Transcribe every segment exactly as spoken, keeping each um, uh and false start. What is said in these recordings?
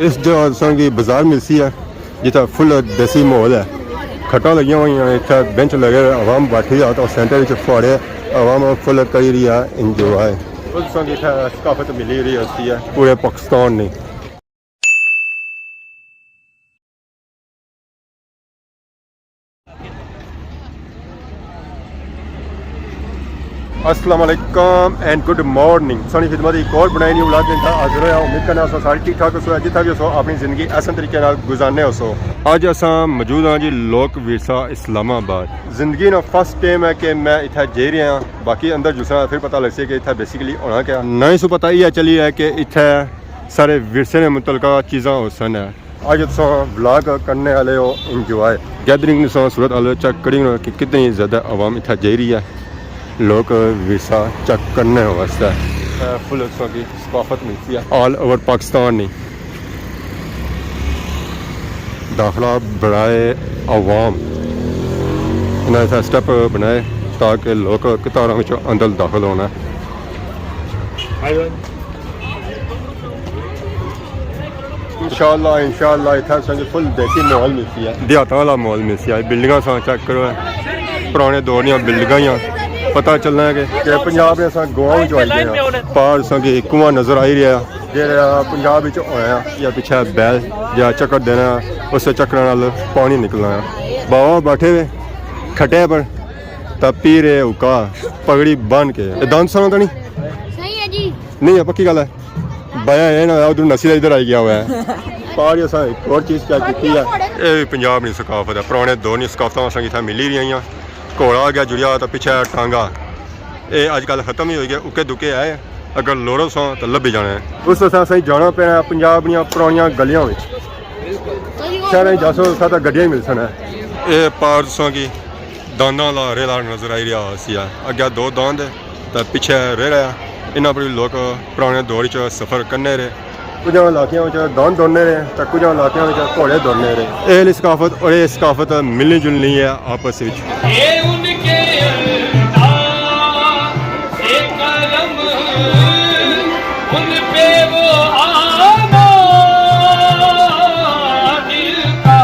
اس جگہ تساں کی بازار ملسی ہے، جتھا فل دیسی ماحول ہے۔ کھٹاں لگیاں ہوئیاں، اتھا بینچ لگے ہوئے، عوام بیٹھی ہے، تو سینٹر وچ فوڑے، عوام فل کری رہی ہے انجوائے۔ تساں کی اتھا ثقافت ملی رہی ہوسی ہے پورے پاکستان نے۔ السلام علیکم اینڈ گڈ مارننگ۔ سانی خدمت ایک اور بنائی نیو ولاگ دے نال حاضر ہویا۔ امید کرنا اساں سارے ٹھیک ٹھاک ہوسو، جتھا بھی ہوسو اپنی زندگی احسن طریقے نال گزارنے ہوسو۔ اج اساں موجود ہاں جی لوک ورثہ اسلام آباد۔ زندگی نا فرسٹ ٹائم ہے کہ میں اتھا جائی رہیا ہاں، باقی اندر جلساں پھر پتہ لگسی کہ اتھا بیسیکلی ہونا کیا۔ نہ ہی سو پتہ یہ چلی ہے کہ اتھا سارے ورثے نے متعلقہ چیزاں ہوسن ہے۔ اج تساں ولاگ کرنے والے ہو انجوائے۔ گیدرنگ نے تساں صورت حال چیک کری ہونا کہ کتنی زیادہ عوام اتھا جائی رہی ہے لوک ورثہ چیک کرنے واسطے۔ اے فل تساں کی ثقافت ملتی ہے آل اوور پاکستان نی۔ داخلہ برائے عوام۔ انہاں اتھا سٹیپ بنائے تاکہ لوک قطاراں وچ اندر داخل ہونا۔ انشاءاللہ، انشاءاللہ اتھا سنگ فل دیسی ماحول ملسی ہے، دیہاتاں والا ماحول ملسی ہے۔ بلڈنگاں ساں چیک کرو، پرانے دور دیاں بلڈنگاں ہیاں۔ پتہ چلنا ہے کہ، کہ پنجاب نے اساں گواں وچ آئی گئے ہاں۔ پار ساں کی کنواں نظر آئی رہیا، جیڑا پنجاب وچ ہویا یا پچھے بیل جا چکر دینا، اس چکراں نال پانی نکلنا ہے۔ بابا بیٹھے ہوئے کھٹے پر، تے پی رہے حقہ پگڑی بن کے۔ اے داند ساں تے نہیں؟ صحیح ہے جی۔ نہیں ہے، پکی گل ہے۔ بایا اے نہ ہویا ادھر نسی ادھر آئی گیا ہوا ہے۔ پار اساں ایک اور چیز چیک کیتی ہے۔ اے وی پنجاب نی ثقافت ہے، پرانے دور نی ثقافتاں اساں کی اتھا ملی رہیاں۔ گھوڑا آ گیا جڑیا تے پچھے ٹانگا۔ اے اج کل ختم ہی ہوئی گئے، اکے دکے ہے، اگر لوڑو ساں تے لبھی جانا ہے۔ اس واسطے اساں جانا پینا ہے پنجاب نیاں پرانیاں گلیاں وچ۔ شہراں وچ جاسو اتھا تے گڈیاں ہی ملسن ہے۔ اے پار تساں کی دانداں آلا ریلا نظر آئی رہیا ہوسی ہے۔ اگے دو داند ہے تے پچھے ریلا ہے۔ انہاں پر لوک پرانے دور وچ سفر کرنے رہے۔ کجھ علاقیاں وچ داند دوڑنے رہے تے کجھ علاقیاں وچ گھوڑے دوڑنے رہے۔ اے آلی ثقافت اور اے ثقافت ملنی جلنی ہے آپس وچ۔ اے ان کے انداز کرم، ان پہ وہ آنا دل کا۔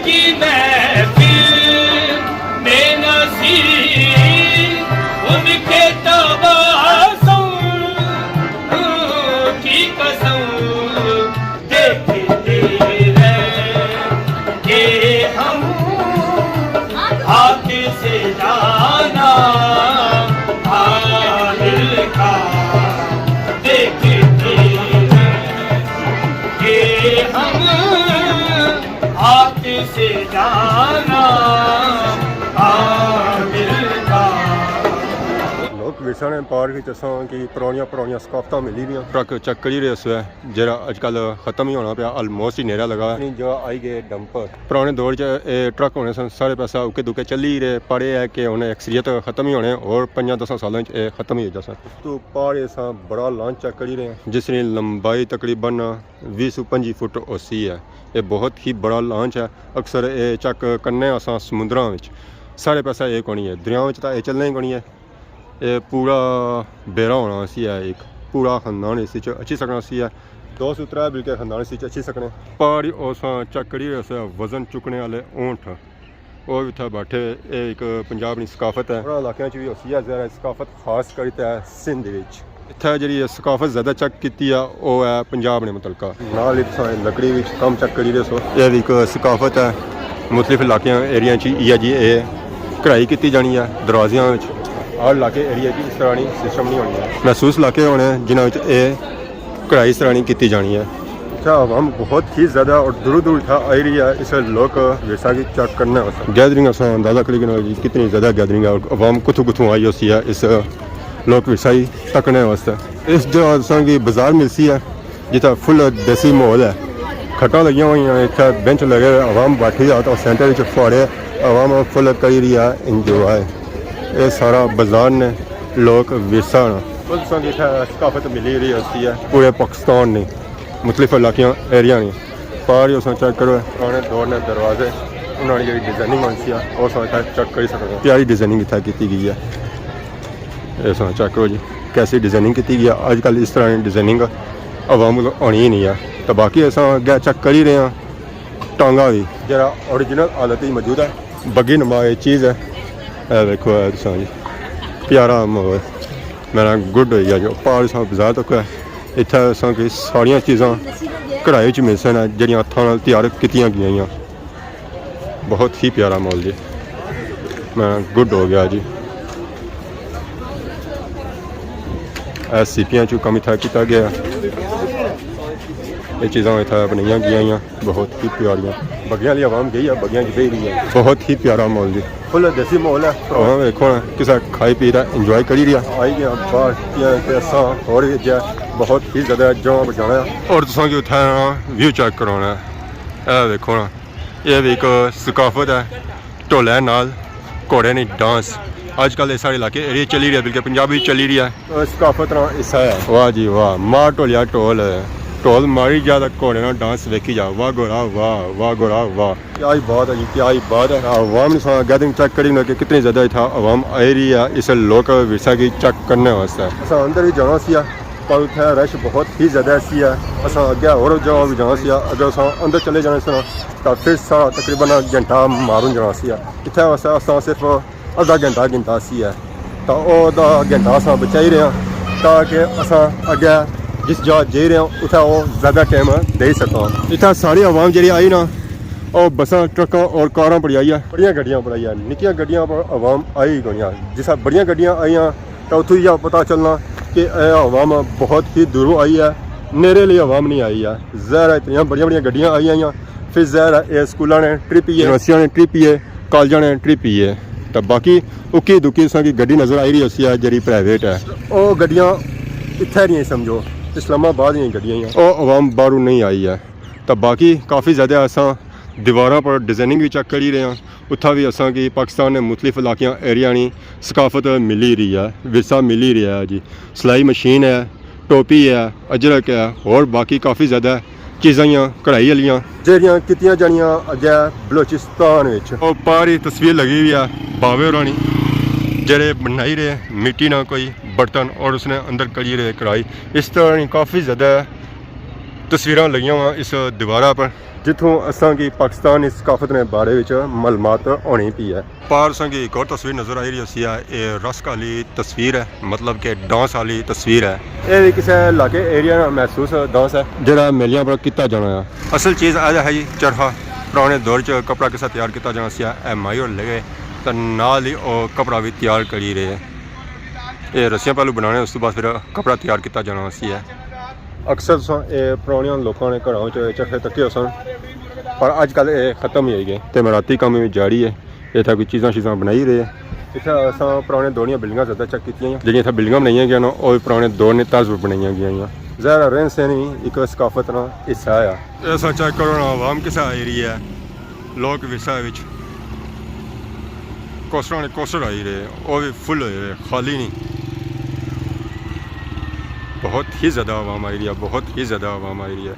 کی محفل میں نصیب ان کے تبسم کی قسم دیکھتے رہ گے ہم، ہاتھ سے جانا عامر کا دیکھتے رہ گے ہم، ہاتھ سے جانا عامر کا۔ لوک ورثہ نے پارک وچ اساں کی پرانیاں پرانیاں ثقافتاں ملی دیاں۔ ٹرک چیک کری رہے اس ویلے، جیڑا اج کل ختم ہی ہونا پیا، آلموسٹ ہی نیرا لگا۔ نی جا آئی گئے ڈمپر۔ پرانے دور چ اے ٹرک ہونے سن، سارے پاسے اکے دکے چلی رہے، پر اے ہے کہ ہن اکثریت ختم ہی ہونے اور پنجاں دساں سالاں چ اے ختم ہی ہو جاسن۔ اس تو پار اساں بڑا لانچ چیک کری رہے ہیں، جس نی لمبائی تقریباً ویہہ سو پنجی فٹ ہوسی ہے۔ اے بہت ہی بڑا لانچ ہے۔ اکثر اے چیک کرنے اساں سمندراں وچ، سارے پاسے اے کونی ہے، دریاواں وچ تاں اے چلنا ہی کونی ہے۔ اے پورا بیڑا ہونا سی ہے، ایک پورا خاندان اس وچ اچھی سکنا سی ہے۔ دو سو ترے بلکہ خاندان اس وچ اچھی سکنے۔ پہاڑی اوساں چیک کری رہے سے وزن چکنے والے اونٹ، او اتھا بیٹھے۔ اے ایک پنجاب نی ثقافت ہے۔ انہاں علاقیاں چ وی ہوسی ہے، ذرا ثقافت خاص کر تے سندھ وچ۔ اتھا جیڑی اے ثقافت زیادہ چیک کیتی ہے، او ہے پنجاب نے متعلقہ۔ نال ہی تساں لکڑی وچ کم چیک کری رہے سو۔ اے وی ایک ثقافت ہے، مختلف علاقیاں، ایریاں چ ایہا جی اے کڑھائی کیتی جانی ہے دروازیاں وچ۔ ہر علاقے ایریا چ اس طرح نی سسٹم نہیں ہونی ہے۔ محسوس علاقے ہونے جنہاں وچ اے کڑھائی اس طرح نی کیتی جانی ہے۔ اتھا عوام بہت ہی زیادہ اور دور دور اتھا آئی رہی ہے اس لوک ورثہ کی چیک کرنے واسطے۔ گیدرنگ اساں اندازہ کری گھنو جی کتنی زیادہ گیدرنگ ہے اور عوام کتھوں کتھوں آئی ہوسی ہے اس لوک ورثہ کی تکنے واسطے۔ اس جگہ اساں کی بازار ملسی ہے، جتھا فل دیسی ماحول ہے، کھٹاں لگیاں ہوئیاں، اتھا بینچ لگے ہوئے، عوام بیٹھی ہے، تو سینٹر وچ پھاڑے عوام فل کری رہی ہے انجوائے۔ اے سارا بازار نے لوک ورثہ نا۔ پولیساں کی اتھا ثقافت ملی رہی ہوسی ہے پورے پاکستان نے مختلف علاقیاں ایریا نے۔ پار ہی اساں چیک کرو، پرانے دور نے دروازے، انہاں نے جڑی ڈیزائننگ ہوسی ہے، او اساں اتھا چیک کری سکدے ہاں۔ پیاری ڈیزائننگ اتھا کیتی گئی ہے۔ اے اساں چیک کرو جی، کیسی ڈیزائننگ کیتی گئی ہے۔ اج کل اس طرح نی ڈیزائننگ عوام کول ہونی ہی نہیں ہے۔ تو باقی اساں اگے چیک کری رہے ہاں۔ ٹانگا وی جیڑا اوریجنل حالت وچ موجود ہے۔ بگی نما اے چیز ہے۔ اے ویکھو، اے تساں جی، پیارا ماحول۔ میرا گڈ ہوئی گیا جو پار تساں بازار تک ہے۔ اتھے تساں کی ساریاں چیزاں کڑھائی وچ ملسن، جیڑیاں ہتھاں نال تیار کیتیاں گئیاں۔ بہت ہی پیارا ماحول جی، میں گڈ ہو گیا جی۔ اے سیپیاں چوں کم اتھا کیتا گیا۔ اے چیزاں اتھا بنائیاں گئیاں، بہت ہی پیاریاں۔ بگیاں آلی عوام گئی ہے، بگیاں چ بہی رہی ہے۔ بہت ہی پیارا ماحول جی۔ فل دیسی ماحول ہے۔ ہاں، ویکھو نا، کسا کھائی پی رہا، انجوائے کری رہا۔ آئی گیا باہر، کیا کہ اساں ہور وی جا، بہت ہی زیادہ جاں بجانا ہے۔ اور تساں کی اتھا ویو چیک کرانا ہے۔ اے ویکھو نا، اے وی ایک ثقافت ہے، ڈھولے نال گھوڑے نی ڈانس۔ اج کل اے ساڑے علاقے ایریا چلی رہی ہے، بلکہ پنجاب وچ چلی رہی ہے۔ ثقافت نا حصہ ہے۔ واہ جی واہ، مار ڈھولیا ڈھول، ڈھول ماری جا تے گھوڑے نال ڈانس ویکھی جا۔ واہ گھوڑا واہ، واہ گھوڑا واہ۔ کیا ہی بات ہے جی، کیا ہی بات ہے۔ عوام نے سا گیدرنگ چیک کری نا کہ کتنی زیادہ اتھا عوام آئی رہی ہے اس لوک ورثہ کی چیک کرنے واسطے۔ اساں اندر وی جانا سی، پر اتھے رش بہت ہی زیادہ سی ہے۔ اساں اگے ہور جانا وی جانا سی، اگر اساں اندر چلے جانے سن تاں پھر سا تقریباً گھنٹہ ماروں جانا سی۔ اتھے واسطے اساں صرف ادھا گھنٹہ گھنٹہ سی ہے۔ تاں او ادھا گھنٹہ اساں بچائی رہے ہاں تاکہ اساں اگے جس جا جائی رہے ہاں اتھے او زیادہ ٹائم دے سکاں۔ اتھے ساری عوام جیڑی آئی نا، او بساں، ٹرکاں اور کاراں پر آئی ہے، بڑیاں گڈیاں پر آئی ہے، نکیاں گڈیاں پر عوام آئی ہی کونی ہے۔ جسا بڑیاں گڈیاں آئیاں تاں اتھوں یہ پتہ چلنا کہ اے عوام بہت ہی دوروں آئی ہے، نیرے لیے عوام نہیں آئی ہے۔ ظاہر ہے اتنیاں بڑیاں بڑیاں گڈیاں آئی آئیاں، پھر ظاہر ہے اے سکولاں نے ٹرپ ہی ہے، یونیورسٹیاں نے ٹرپ ہی ہے، کالجاں نے ٹرپ ہی ہے۔ تاں باقی اکی دکی تساں کی گڈی نظر آئی رہی ہوسی ہے جیڑی پرائیویٹ ہے۔ او گڈیاں اتھے نہیں سمجھو، اسلام آباد دیاں گڈیاں ہی ہیں۔ او عوام باہروں نہیں آئی ہے۔ تاں باقی کافی زیادہ اساں دیواراں پر ڈیزائننگ وی چیک کری رہے ہاں۔ اتھا وی اساں کی پاکستان نے مختلف علاقیاں ایریا نی ثقافت ملی رہی ہے، ورثہ ملی رہیا ہے جی۔ سلائی مشین ہے، ٹوپی ہے، اجرک ہے، اور باقی کافی زیادہ چیزاں ہیاں کڑھائی آلیاں۔ جیڑیاں کیتیاں جانیاں اگے بلوچستان وچ۔ او پاری تصویر لگی ہوئی ہے باوے ہوراں نی، جیڑے بنائی رہے مٹی نہ کوئی برتن اور اس نے اندر کری رہے کڑھائی۔ اس طرح نی کافی زیادہ تصویراں لگیاں ہوئیاں اس دیوارا پر۔ جتھوں اساں کی پاکستان نی ثقافت نے بارے وچ معلومات ہونی پی ہے۔ پار اساں کی ایک اور تصویر نظر آئی رہی ہوسی ہے، اے رقص آلی تصویر ہے، مطلب کہ ڈانس آلی تصویر ہے۔ اے وی کسے علاقے ایریا نا مخصوص ڈانس ہے جیڑا میلیاں پر کیتا جانا ہے۔ اصل چیز اے ہے جی چرخا، پرانے دور چ کپڑا کسا تیار کیتا جانا سی، اے مائی ہور لگے تے نال ہی او کپڑا وی تیار کری رہے۔ اے رسیاں پہلو بنانے، اس تو بعد پھر کپڑا تیار کیتا جانا سی ہے۔ اکثر تساں اے پرانیاں لوکاں نے گھراں وچ چرخے تکے ہوسن، پر اج کل اے ختم ہی ہوئی گئے تے مراتی کم وی جاری ہے۔ اتھا کوئی چیزاں شیزاں بنائی رہے۔ اتھا اساں پرانے دور نیاں بلڈنگاں زیادہ چیک کیتیاں، جیڑھیاں اتھا بلڈنگاں بنائیاں گیاں نا، او وی پرانے دور نے طرز پر بنائیاں گیاں۔ ظاہر ہے رہن سہن وی ایک ثقافت نا حصہ ہے۔ اے اساں چیک کرو نا، عوام کسا آئی رہی ہے۔ لوک ورثہ وچ کوسٹراں نے کوسٹر آئی رہے، او وی فل ہوئے ہوئے، خالی نہیں۔ بہت ہی زیادہ عوام آئی رہی ہے، بہت ہی زیادہ عوام آئی رہی ہے۔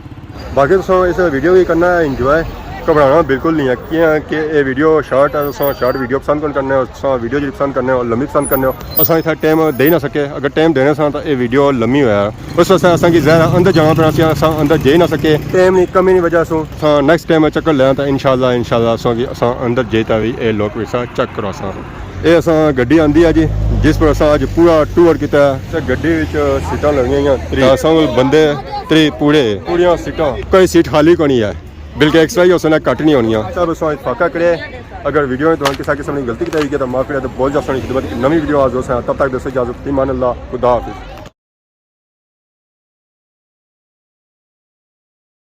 باقی تساں اس ویڈیو کی کرنا ہے انجوائے، گھبرانا بالکل نہیں ہے، کیاں کہ اے ویڈیو شارٹ ہے، تساں شارٹ ویڈیو پسند کون کرنے ہو، تساں ویڈیو جی پسند کرنے ہو، لمبی پسند کرنے ہو۔ اساں اتھا ٹائم دے ہی نہ سکے، اگر ٹائم دینے ساں تاں اے ویڈیو لمبی ہویا۔ اس واسطے اساں کی ظاہر ہے اندر جانا پینا سی، اساں اندر جائی نہ سکے۔ ٹائم نی کمی نی وجہ سوں۔ اساں نیکسٹ ٹائم چکر لیاں تاں انشاءاللہ، انشاءاللہ اساں کی اساں اندر جائی تاں وی اے لوک ورثہ چیک کراساں۔ اے اساں گڈی آندی ہے جی، جس پر اساں اج پورا ٹور کیتا ہے۔ تے گڈی وچ سیٹاں لگیاں ہوئیاں تری۔ اساں کول بندے تری پورے، پوریاں سیٹاں، کوئی سیٹ خالی کونی ہے، بلکہ ایکسٹرا ہی ہوسن، گھٹ نہیں ہونیاں۔ سب اساں اتفاقہ کرے، اگر ویڈیو نے تساں کسا قسم نی غلطی کیتی ہوئی ہے تاں معاف کرے، تے بہت جلد تساں نی خدمت نوی ویڈیو حاضر ہوساں، تب تک دوستو اجازت، فی امان اللہ، خدا حافظ۔